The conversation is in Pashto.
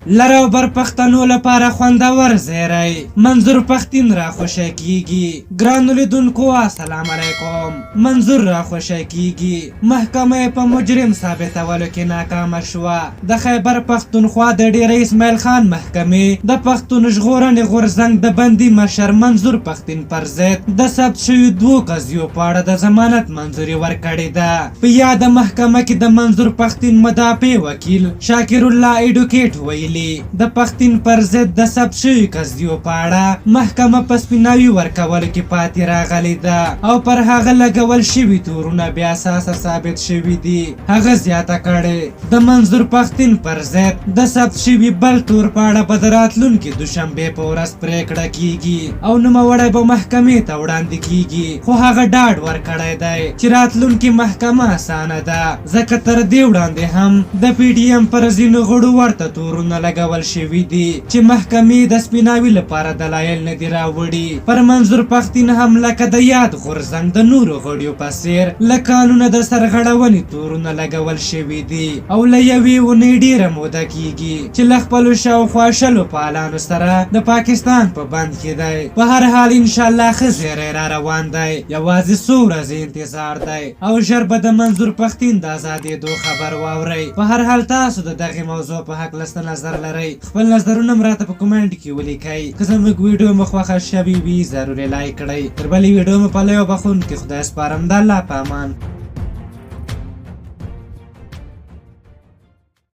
لر او بر پښتنو لپاره خوندور زیری منظور پښتین را خوشی کیږي. ګرانو لیدونکو السلام علیکم. منظور را خوشی کیږي، محکمه یې په مجرم ثابتولو کې ناکامه شوه. د خیبر پښتونخوا د ډیره اسماعیل خان محکمې د پښتون ژغورنې غورځنګ د بندي مشر منظور پښتین پر ضد د ثبت شویو دوو قضیو په اړه د ضمانت منظوري ورکړې ده. په یاده محکمه کې د منظور پښتین مدافع وکیل شاکر الله ایډوکیټ ویلي، د پښتین پر ضد د ثبت شویو قضیو په اړه محکمه په سپیناوي ورکولو کې پاتې راغلې ده او پر هغه لګول شوي تورونه بې اساسه ثابت شوي دي. هغه زیاته کړې، د منظور پښتین پر ضد د ثبت شوي بل تور په اړه به د راتلونکې دوشنبې په ورځ پرېکړه کیږي او نوموړی به محکمې ته وړاندې کیږي، خو هغه ډاډ ورکړی دی چې راتلونکې محکمه اسانه ده، ځکه تر دې وړاندې هم د پي ټي ایم پر ځینو غړو ورته تورونه لګول شوي دي چې محکمې د سپیناوي لپاره دلایل نه دي راوړي. پر منظور پښتین هم لکه د یاد غورځنګ د نورو غړیو په څېر له قانونه د سرغړونې تورونه لګول شوي دي او له یوې اونۍ ډېره موده کیږي چې له خپلو شاوخوا 20 فعالانو سره د پاکستان په بند کې دی. په هر حال انشاالله ښه زیری را روان دی، یوازې څو ورځې انتظار دی او ژر به د منظور پښتین د ازادېدو خبر واورئ. په هر حال تاسو د دغې موضوع په هکله څه نظر لرئ؟ خپل نظرونه هم راته په کومنټ کې ولیکئ. که زموږ ویډیو مو خوښه شوې وي ضرور یې لایک کړئ. تر بلې ویډیو مو په لوی او بخښونکي خدای سپارم. د الله په امان.